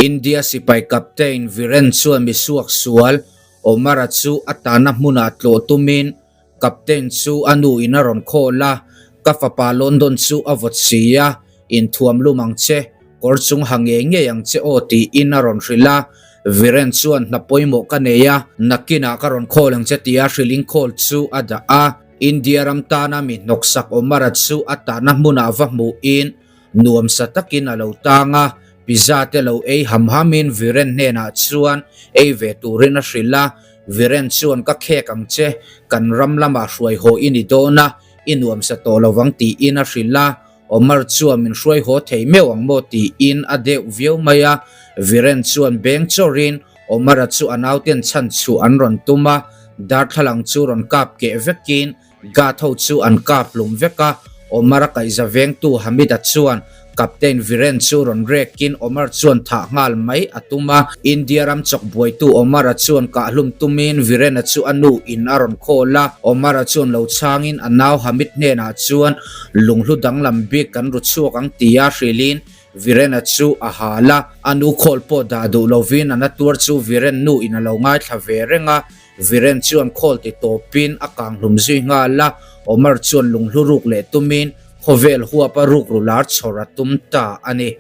India sipai captain Viren chuan mi suak sual Omar-a chu a tahna hmunah tlawh tumin captain chu a nu in a rawn call a, Ka fapa London chu a vawt si a, inthuam lum ang che, kawr chung ha ngei ngei ang che aw tiin a rawn hrilh a. Viren chuan hna pawimawh ka nei a, nakinah ka rawn call ang che tia hrilhin call chu a dah a. India ram tana mi hnawksak Omar-a chu a tahna hmunah va hmuhin nuamsa takin a lo tang a, pizza te lo ei ham hamin Viren hnenah chuan ei ve turin a hrilh a, Viren chuan ka khek ang che, kan ram lamah hruai haw i ni dawn a, i nuamsa tawh lo vang tiin a hrilh a, Omar chuan min hruai haw thei meuh ang maw tiin a deuh viau mai a, Viren chuan beng chawrin Omar-a chu a nauten chhan chhuah an rawn tum a, darthlalang chu rawn kap keh vekin Guard ho chu an kap hlum vek a, Omar-a kaihza vengtu Hamid-a chuan Captain Viren chu rawn rekin Omar chuan thah nghal mai a tum a, India ram chawk buaitu Omar-a chuan kah hlum tumin Viren-a chu a nu in a rawn call a, Omar-a chuan lo chhangin a nau Hamid hnenah chuan lunghlu danglam bik kan ru chhuak ang tia hrilhin Viren-a chu a hal a, a nu call pawh dah duh lovin a na tuar chu Viren nu in a lo ngaithla ve reng a. Viren chuan khawl ti tawpin a kang hlum zui nghal a, Omar chuan lunghlu ruk leh tumin khawvel huapa rukru lar chhawr a tum ta a ni.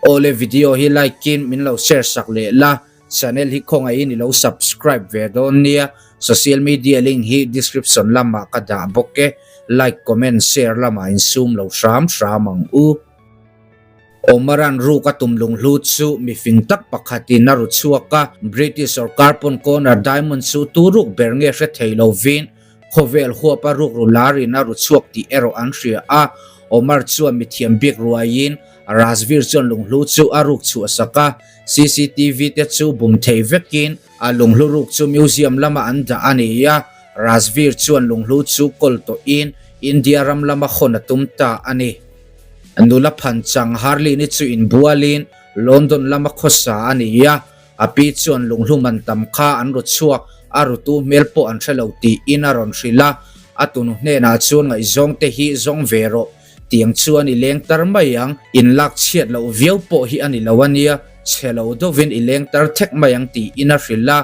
Awle video hi like in min lo share sak leh la, channel hi khawngaihin i lo subscribe ve dawn nia, social media link hi description lamah ka dah bawk e, like comment share lamah insum lo hram hram ang u. Omaran ruk a tum lunghlu chu mi fing tak pakhatin a ru chhuak a, British sorkar pawn corner diamond chu tu ruk ber nge hre thei lovin khawvel huapa rukru larin a ru chhuak tih erawh an hria a. Omar chuan mi thiam bik ruaiin Rajveer chuan lunghlu chu a ruk chhuah sak a, CCTV te chu bum thei vekin a lunghlu ruk chu museum lama an dah a ni a, Rajveer chuan lunghlu chu kawl tawhin India ram lama hawn a tum ta a ni. Nula phan chang Harley-ni chu inbualin London lama khawsa a ni a, a pi chuan lunghlu man tam kha an ru chhuak, a rutu hmel pawh an hre lo tiin a rawn hrilh a, a tunu hnenah chuan ngaihzawng te hi zawng ve rawh, tiang chuan i leng tar mai ang, inlak chhiat loh viau pawh hi a ni lo a nia, chhe lo deuhin i leng tar thek mai ang tiin a hrilh a,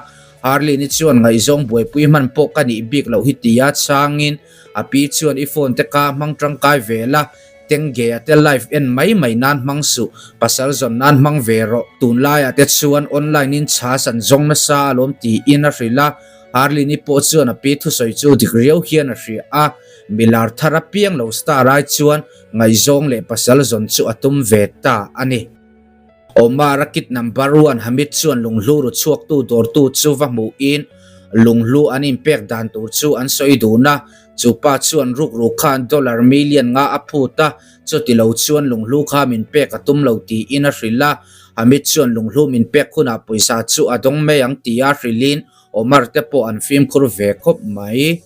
Harley-ni chuan ngaihzawng buaipui hman pawh ka nih bik loh hi tia changin A pi chuan i phone te ka hmang tangkai ve la, tengge a te live en mai mai nan hmang suh, pasal zawn nan hmang ve rawh, tunlaiah te chuan online in chhas an zawng nasa alawm tiin a hrilh a, Harley-ni pawh chuan a pi thusawi chu dik riau hian a hria a, milar thar apiang lo star ai chuan ngaihzawng leh pasal zawn chu a tum ve ta a ni. Omar a kit number one Hamid chuan lunghlu ru chhuaktu dawrtu chu va hmuhin lunghlu an inpek dan tur chu an sawi dun a, chu pa chuan rukru khan dollar million nga a phut a, chuti lo chuan lunghlu kha min pek a tum lo tiin a hrilh a, Hamid chuan lunghlu min pek hunah pawisa chu a dawng mai ang tia hrilhin Omar te pawh an fimkhur ve khawp mai.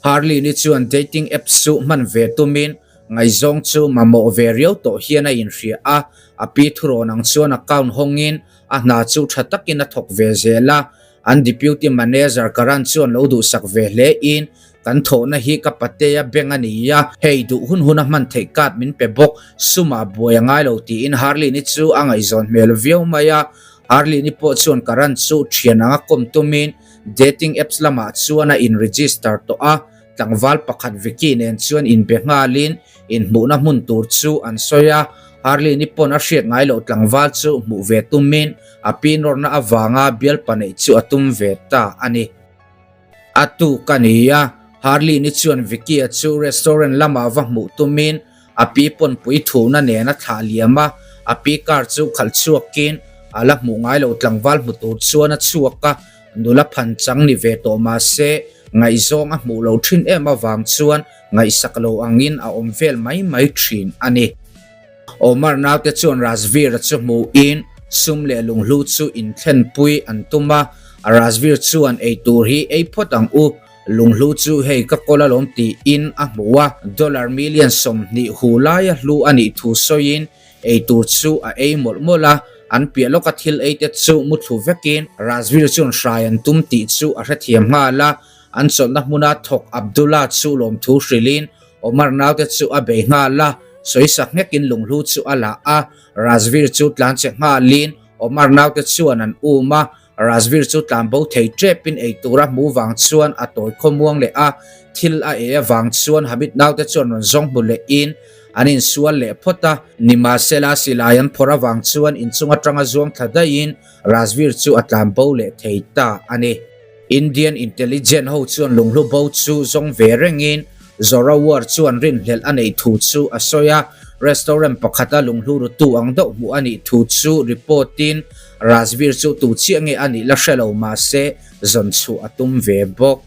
Harley ni chuan dating apps chu hman ve tumin ngaihzawng chu mamawh ve riau tawh hian a inhria a, a pi thurawn ang chuan account hawngin a hna chu tha takin a thawk ve zel a, an deputy manager Karan chuan lo duhsak ve hle in kan thawhna hi ka patea bank a ni a, hei duh hun hun a hman theih card min pe bawk, sumah buai a ngai lo tiin Harley ni chu a ngaihzawn hmel viau mai a, Harley ni pawh chuan Karan chu thian anga kawm tumin Dating apps lamah chuan a in-register tawh a, tlangval pakhat Vicky nen chuan inbe nghalin inhmuhna hmun tur chu an sawi a, Harley ni pawn a hriat ngai loh tlangval chu hmuh ve tumin a pi nawrna avanga bialpa neih chu a tum ve ta a ni. A tuk a ni a, Harley ni chuan Vicky-a chu restaurant lamah va hmuh tumin A pi pawnpui thuhna nen a thlah liam a, a pi car chu khalh chhuakin a la hmuh ngai lo tlangval hmu tur chuan a chhuak a, nula phan chang ni ve tawh mah se ngaihzawng a hmuh lo thin em avang chuan ngaihsak lo angin a awm vel mai mai thin a ni. Omar naute chuan Rajveer-a chu hmuhin sum leh lunghlu chu inthlenpui an tum a, Rajveer chuan eitur hi ei phawt ang u, Lunghlu chu hei ka kawl alawm tiin a hmu a, dollar million 20 hu laia hlu a nih thu sawiin eitur chu a ei mawlh mawlh a, an piah lawka thil ei te chu muthlu vekin Rajveer chuan hrai an tum tih chu a hrethiam nghal a, an chawlhna hmuna thawk Abdullah chu lawmthu hrilhin Omar naute chu a bei nghal a, sawisak nghekin lunghlu chu a la a, Rajveer chu tlanche nghalin. Omar naute chuan an um a, Rajveer chu tlanbo thei tepin ei tura hmu vang chuan a tawi khawmuang leh a, thil a ei avang chuan Hamid naute chuan rawn zawng hmu lehin an insual leh phawt a. Nimahsela silai an phawrh avang chuan inchung atanga zuang thla daihin Rajveer chu a tlanbo leh thei ta a ni. Indian intelligent ho chuan lunghlu bo chu zawng ve rengin Zorawar chuan rinhlelh a neih thu chu a sawi a, restaurant pakhata lunghlu rutu ang deuh hmuh a nih thu chu report in Rajveer chu tu chiah nge a nih la hre lo mahse zawn chhuah a tum ve bawk.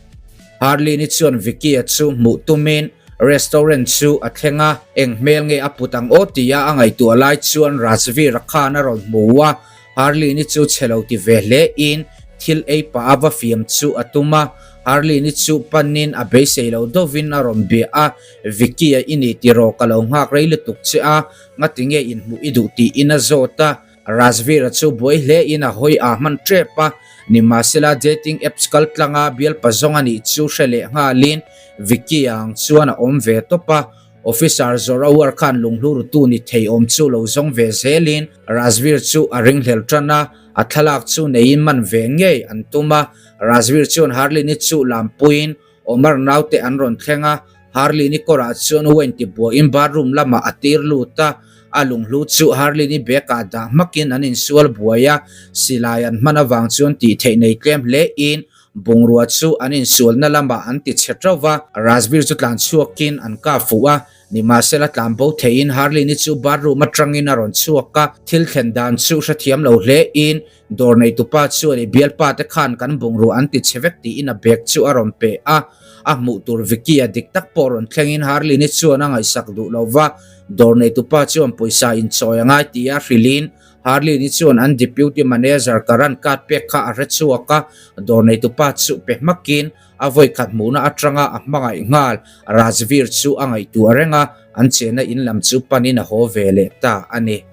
Harleen-i chuan Vicky-a chu hmuh tumin restaurant chu a thleng a, eng hmel nge a put ang aw tia a ngaihtuah lai chuan Rajveer-a khan a rawn hmu a, Harleen-i chu chhe lo ti ve hle in thil ei pah a va fiam chu a tum a, Harleen-i chu panin a beisei lo deuhin a rawn bia a, Vicky-a i ni tiraw ka lo nghak rei lutuk che a, ngati nge inhmuh i duh tiin a zawt a, Rajveer-a chu buai hle in a hawi a hman tep a, nimahsela dating apps kal tlanga bialpa zawng a nih chu hre leh nghalin Vicky-a ang chuan a awm ve tawp a, Officer Zorawar khan lunghlu rutu ni thei awm chu lo zawng ve zelin Rajveer chu a ringhlel tan a, a thlalak chu neiin man ve ngei an tum a. Rajveer chuan Harleen-i chu lampuiin Omar naute an rawn thleng a, Harleen-i kawrah chuan Wayne tibuaiin bathroom lamah a tir lut a, a lunghlu chu Harleen-i bag-ah dah hmakin an insual buai a, silai an hman avang chuan tih theih nei tlem hlein Bungrua chu an insualna lamah an ti chhe teuh va, Rajveer chu tlan chhuakin an kap fuh a, nimahsela tlan bo theihin Harleen-i chu bathroom atangin a rawn chhuak a, thil thlen dan chu hrethiam lo hlein dawr neitupa chuan i bialpa te khan kan bungrua an ti chhe vek tiin a bag chu a rawn pe a, a hmuh tur Vicky-a dik tak pawh rawn thlengin Harleen-i chuan a ngaihsak duh lo va, dawr neitupa chuan pawisa inchawi a ngai tia hrilhin Harleen-i chuan an Deputy Manager Karan card pek kha a hre chhuak a, dawr neitupa chu pe hmakin a vawikhat hmuhna atanga a hmangaih nghal. Rajveer chu a ngaihtuah reng a, an chenna in lam chu panin a haw ve leh ta a ni.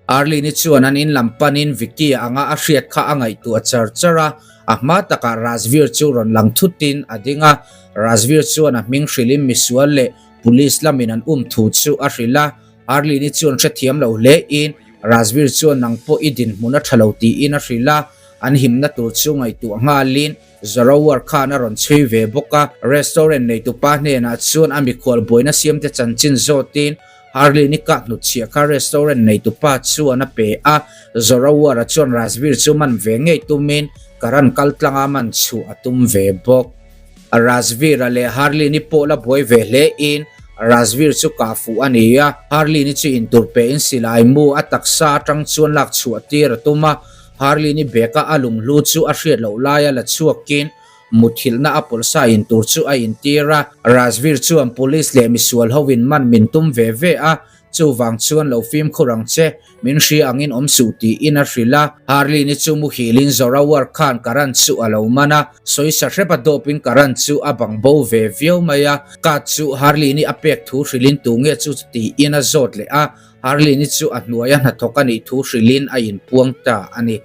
Harleen-i chuan an in lam panin Vicky anga a hriat kha a ngaihtuah char char a, a hma takah Rajveer chu rawn lang thutin a ding a, Rajveer chuan a hming hrilhin misual leh Police lamin an um thu chu a hrilh a. Arlene-i chuan hrethiam lo hle in Rajveer chuan nang pawh i dinhmun a tha lo tiin a hrilh a, an himna tur chu ngaihtuah nghalin Zorawar khan a rawn chhui ve bawk a. Restaurant neitupa hnenah chuan a mikhual buaina siamte chanchin zawtin Arlene-i kah hnutchhiah kha restaurant neitupa chuan a pe a, Zorawar-a chuan Rajveer chu man ve ngei tumin Karan kal tlanga man chhuah a tum ve bawk. Rajveer-a leh Harleen-i pawh la buai ve hle in Rajveer chu kah fuh a ni a, Harleen-i chu intur pe in silai mu a taksa atang chuan lak chhuah tir a tum a, Harleen-i bag-a a lunghlu chu a hriat loh laia la chhuakin muthilhna a pawlsa intur chu a intir a, Rajveer chuan police leh misual ho in man min tum ve ve a, Chuvang chuan lo fimkhur ang che, min hria angin awm suh tiin a hrilh a. Harleen-i chu muhilin Zorawar khan Karan chu a lo man a, sawisa hrep a dawpin Karan chu a bang bo ve viau mai a. Kat chu Harleen-i a pek thu hrilhin tu nge chu tiin a zawt leh a, Harleen-i chu a hnuaia hnathawk a nih thu hrilhin a inpuang ta a ni.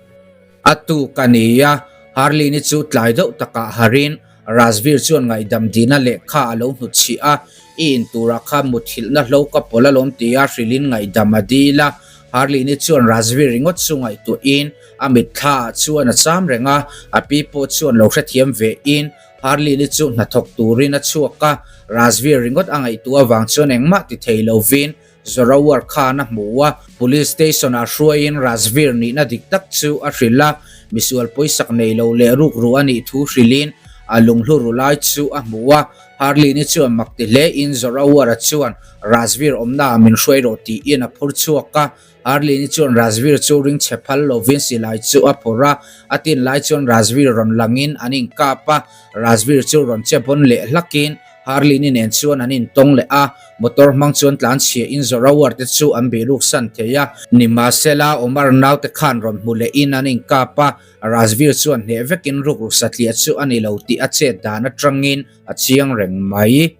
A tuk a ni a, Harleen-i chu tlai deuh takah harin Rajveer chuan ngaihdam dina lehkha a lo hnutchhih a, I in turah khan muthilhna hlo ka pawlh alawm tia hrilhin ngaihdam a dil a. Harleen-i chuan Rajveer ringawt chu ngaihtuahin a mitthla ah chuan a cham reng a, a pi pawh chuan lo hrethiam ve in Harleen-i chu hnathawk turin a chhuak a, Rajveer ringawt a ngaihtuah avang chuan engmah ti thei lovin Zorawar khan a hmu a, Police Station ah hruaiin Rajveer nihna dik tak chu a hrilh a, misual pawisak nei lo leh rukru a nih thu hrilhin a lunghlu ru lai chu a hmu a, Harleen-i chuan mak ti hle in Zorawar-a chuan Rajveer awmna ah min hruai rawh tiin a phur chhuak a, Harleen-i chuan Rajveer chu ring chhe phal lovin silai chu a phawrh a, a tin lai chuan Rajveer rawn langin an inkap a, Rajveer chu rawn che bawn leh hlakin Harleen-i nen chuan an intawng leh a, motor hmang chuan tlanchhia in Zorawar te chu an bihruk san thei a. Nimahsela, Omar naute khan rawn hmu leh in an inkap a, Rajveer chuan hneh vekin rukru satliah chu a ni lo tih a chet dan atangin a chiang reng mai.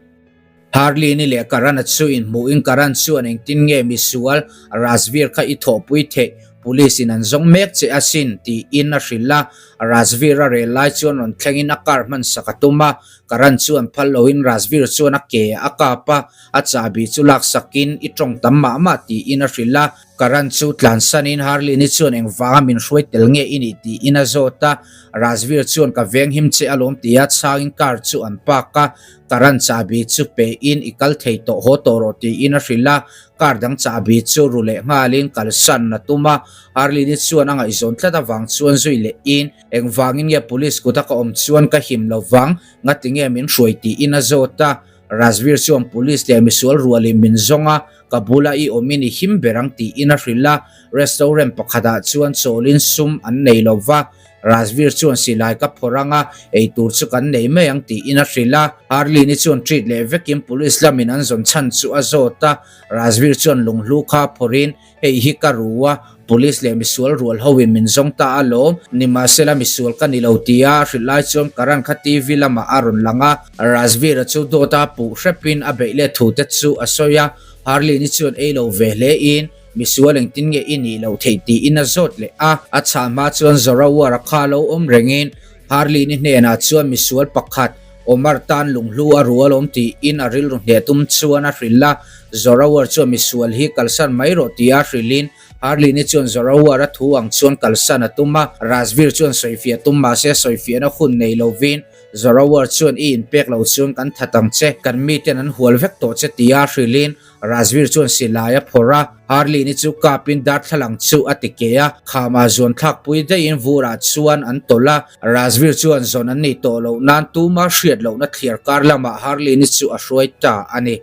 Harleen-i leh Karan-a chu inhmuhin Karan chuan engtin nge misual Rajveer kha i thawhpui theih? Police in an zawng mek che asin tiin a hrilh a, Rajveer a rel lai chuan rawn thlengin a car hman sak a tum a, Karan chuan phal loin Rajveer chuan a ke a kap a, a chahbi chu laksakin i tawng tam mah mah tiin a hrilh a. Karan chu tlansanin Harleen-i chuan engvanga min hruai tel nge i nih tiin a zawt a, Rajveer chuan ka veng him che alawm tia chhangin car chu an park a, Karan chahbi chu pein i kal thei tawh haw tawh rawh tiin a hrilh a, car dang chahbi chu ru leh nghalin kalsan a tum a, Harleen-i chuan a ngaihzawn tlat avang chuan zui lehin engvangin nge police kuta ka awm chuan ka him lovang ngati nge min hruai tiin a zawt a, Rajveer chuan police leh misual rualin min zawng a, ka bula i awmin i him ber ang tiin a hrilh a, restaurant pakhatah chuan chawlin sum an nei lo va, Rajveer chuan silai ka phawrh ang a, eitur chu kan nei mai ang tiin a hrilh a, Harleen-i chuan treat leh vekin police lamin an zawn chhan chu a zawt a, Rajveer chuan lunghlu kha phawrhin Hei hi ka ru a, police leh misual rual ho in min zawng ta a lawm, nimahsela misual ka ni lo tia a hrilh lai chuan Karan kha TV lamah a rawn lang a, Rajveer-a chu dawt a puh hrep in a beih let thu te chu a sawi a, Harleen-i chuan ei lo ve hle in misual engtin nge i nih loh theih tiin a zawt leh a, a chhah hma chuan Zorawar-a kha lo awm reng in Harleen-i hnenah chuan misual pakhat Omar tan lunghlu a ru alawm tiin a rilru hneh tum chuan a hrilh a, Zorawar chuan misual hi kalsan mai rawh tia hrilhin Harleen-i chuan Zorawar a thu ang chuan kalsan a tum a, Rajveer chuan sawifiah tum mahse sawifiahna hun nei lovin Zorawar chuan i inpek lo chuan kan that ang che, kan miten an hual vek tawh che tia hrilhin Rajveer chuan silai a phawrh a, Harleen-i chu kapin darthlalang chu a ti ke a, khamah zuan thlakpui daihin vurah chuan an tawlh a. Rajveer chuan zawn an nih tawh loh nan tuma hriat lohna thliar kar lamah Harleen-i chu a hruai ta a ni.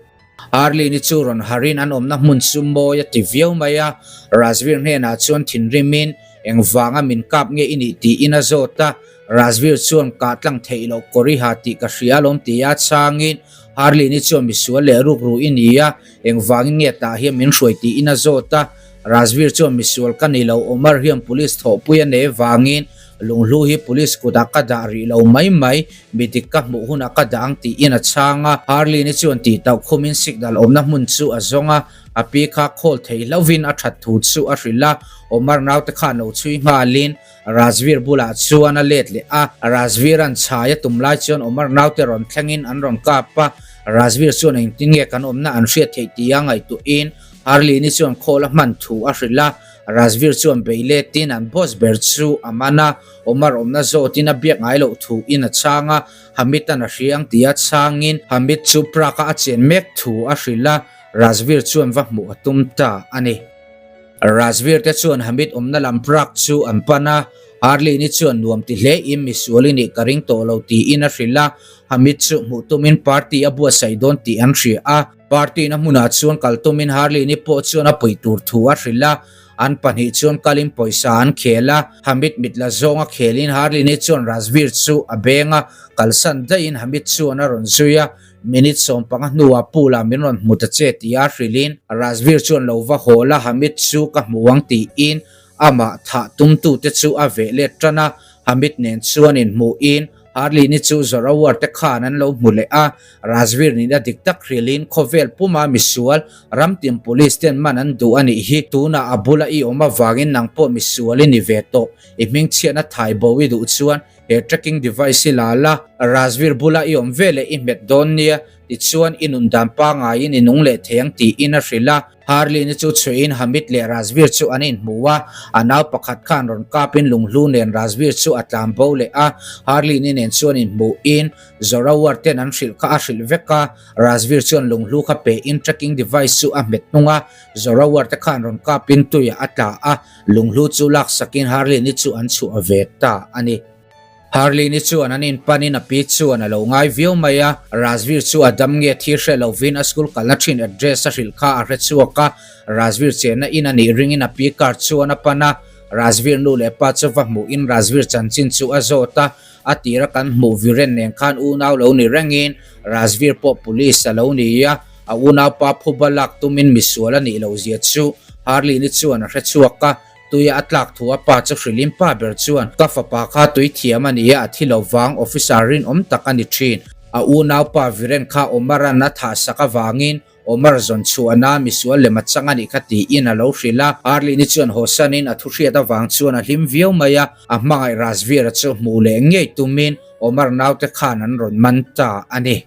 Harleen-i chu rawn harin an awmna hmun chu mawi a ti viau mai a, Rajveer hnenah chuan thinrimin engvanga min kap nge i nih tiin a zawt a. Rajveer chuan kah tlang theih loh kawriha tih ka hria alawm tia chhangin Harleen-i chuan misual leh rukru i ni a, engvangin nge tah hian min hruai tiin a zawt a. Rajveer chuan misual ka ni lo, Omar hian police thawhpui a nei vangin lunghlu hi police kutah ka dah rih lo mai mai, mi dik ka hmuh hunah ka dah ang tiin a chhang a. Harleen-i chuan tih tauh khumin signal awmna hmun chu a zawng a, a pi kha khawl thei hlauhin a that thu chu a hrilh a, Omar naute khan lo chhui nghalin Rajveer bulah chuan a let leh a, Rajveer-a'n chhai a tum lai chuan Omar naute rawn thlengin an rawn kap a, Rajveer chuan engtin nge kan awmna an hriat theih tia ngaihtuahin Harleen-i chuan khawl a hman thu a hrilh a, Rajveer chuan bei letin an boss ber chu a man a, Omar awmna zawtin a biak ngai loh thuin a chhang a, Hamid-a'n a hria ang tia chhangin Hamid chu Prague-a a chen mek thu a hrilh a, Rajveer chuan va hmuh a tum ta a ni. Rajveer te chuan Hamid awmna lam Prague chu an pan a, Harleen-i chuan nuam ti hle in misual i nih ka ring tawh lo tiin a hrilh a, Hamid chu hmuh tumin party a buatsaih dawn tih an hria a, party na hmunah chuan kal tumin Harleen-i pawh chuan a puih tur thu a hrilh a, an pahnih chuan kalin pawisa an khel a, Hamid mit la zawnga khelin Harleen-i chuan Rajveer chu a beng a, kalsan daihin Hamid chuan a rawn zui a, Minute 15 hnuah pool ah min rawn hmu ta che tia hrilhin Rajveer chuan lo va haw la Hamid chu ka hmu ang tiin amah thah tumtute chu a veh let tan a, Hamid nen chuan inhmuhin Harleen-i chu Zorawar te khan an lo hmu leh a, Rajveer nihna dik tak hrilhin khawvel puma misual ramtin police ten man an duh a nih hi, tunah a bula i awm avangin nang pawh misual i ni ve tawh, i hmingchhiatna thai bo i duh chuan He tracking device hi la la, Rajveer bula i awm veleh i hmet dawn nia, tichuan i nun dan pangaiin i nung leh thei ang tiin a hrilh a. Harleen-i chu chhuihin Hamid leh Rajveer chu an inhmu a, a nau pakhat khan rawn kapin lunghlu nen Rajveer chu a tlan bo leh a. Harleen-i nen chuan inhmuhin Zorawar ten an hrilh kha a hrilh vek a, Rajveer chuan lunghlu kha pein tracking device chu a hmet hnung a, Zorawar te khan rawn kapin tuiah a tla a. Lunghlu chu laksakin Harleen-i chu an chhuah ve ta a ni. Harleen-i chuan an inpanin a pi chuan a lo ngai viau mai a, Rajveer chu a dam nge thi hre lovin a school kalna thin address a hrilh kha a hre chhuak a, Rajveer chenna in a nih ringin a pi car chuan a pan a, Rajveer nu leh pa chu va hmuhin Rajveer chanchin chu a zawt a, a tira kan hmuh Viren nen khan unau lo ni rengin Rajveer pawh police a lo ni a, a unaupa phuba lak tumin misual a nih loh zia chu Harleen-i chuan a hre chhuak a, tuia a tlak thu a pa chu hrilhin pa ber chuan ka fapa kha tui thiam a ni a, a thi lo vang, officer rinawm tak a ni thin. A unaupa Viren kha Omar-a'n a thahsak avangin Omar zawn chhuahna misual lem a chang a nih kha tiin a lo hrilh a, Harleen-i chuan hawsanin a thuhriat avang chuan a hlim viau mai a, a hmangaih Rajveer-a chu hmuh leh ngei tumin Omar naute khan an rawn man ta a ni.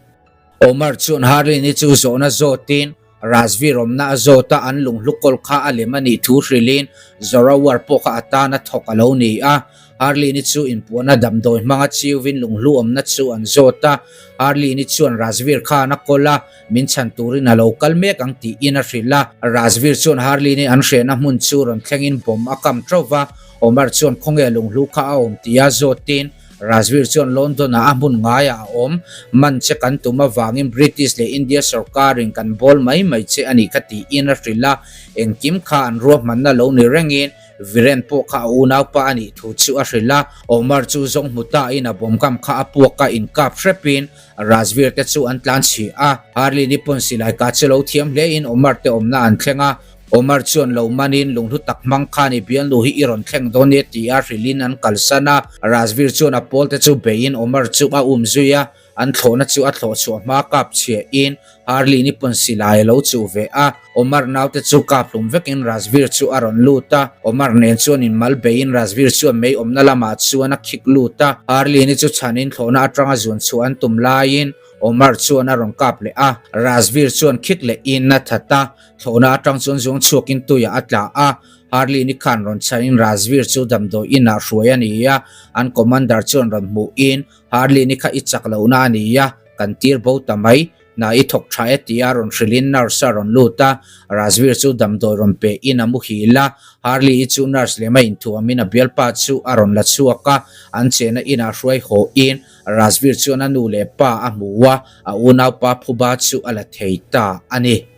Omar chuan Harleen-i chu zawhna zawtin. Rajveer awmna a zawt a, an lunghlu kawl kha a lem a nih thu hrilhin Zorawar pawh kha a tana thawk a lo ni a. Harleen-i chu inpuahna damdawi hmanga chiuvin lunghlu awmna chu an zawt a. Harleen-i chuan Rajveer khan a kawl a, min chhan turin a lo kal mek ang tiin a hrilh a. Rajveer chuan Harleen-i an hrehna hmun chu rawn thlengin bomb a kam tauh va, Omar chuan khawnge lunghlu kha a awm tia zawtin Rajveer chuan London-ah a hmun ngaiah a awm, man che kan tum avangin British leh India sorkarin kan bawl mai mai che a nih kha tiin a hrilh a, engkim kha an ruahmanna lo ni rengin Viren pawh kha a unaupa a nih thu chu a hrilh a, Omar chu zawng hmu tain a bawmkam kha a puak a inkap hrepin Rajveer te chu an tlan chhi a, Harley ni pawn silai kah chu lo thiam hlein Omar te awmna an thleng a, Omar chuan lo manin lunghlu tak hmang khan i bialnu hi i rawn thleng dawn nia ti a hrilhin an kalsan a, Rajveer chuan a pawl te chu beiin Omar chu a um zui a, An thlawhna chu a thlawh chhuah hma kap chhiahin Harley ni pawn silai a lo chuh ve a, Omar naute chu kap hlum vekin Rajveer chu a rawn lut a, Omar nen chuan in mal beiin Rajveer chuan mei awmna lamah chuan a khik lut a, Harley ni chu chhanin thlawhna atanga zuan chhuah an tum laiin Omar chuan a rawn kap leh a, Rajveer chuan khik lehin a that a, thlawhna atang chuan zuang chhuakin tuiah a tla a, Harley ni khan rawn chhanin Rajveer chu damdawi inah hruai a ni a, an commander chuan rawn hmuhin Harley ni kha i chak lohna a ni a, kan tir bo ta mai. Hna i thawk tha e tia rawn hrilhin nurse a rawn lut a, Rajveer chu damdawi rawn pe in a muhil a, Harley i chu nurse lem a inthuamin a bialpa chu a rawn la chhuak a, an chena inah hruai haw in Rajveer chuan a nu leh pa a hmu a, a unaupa phuba chu a la thei ta a ni.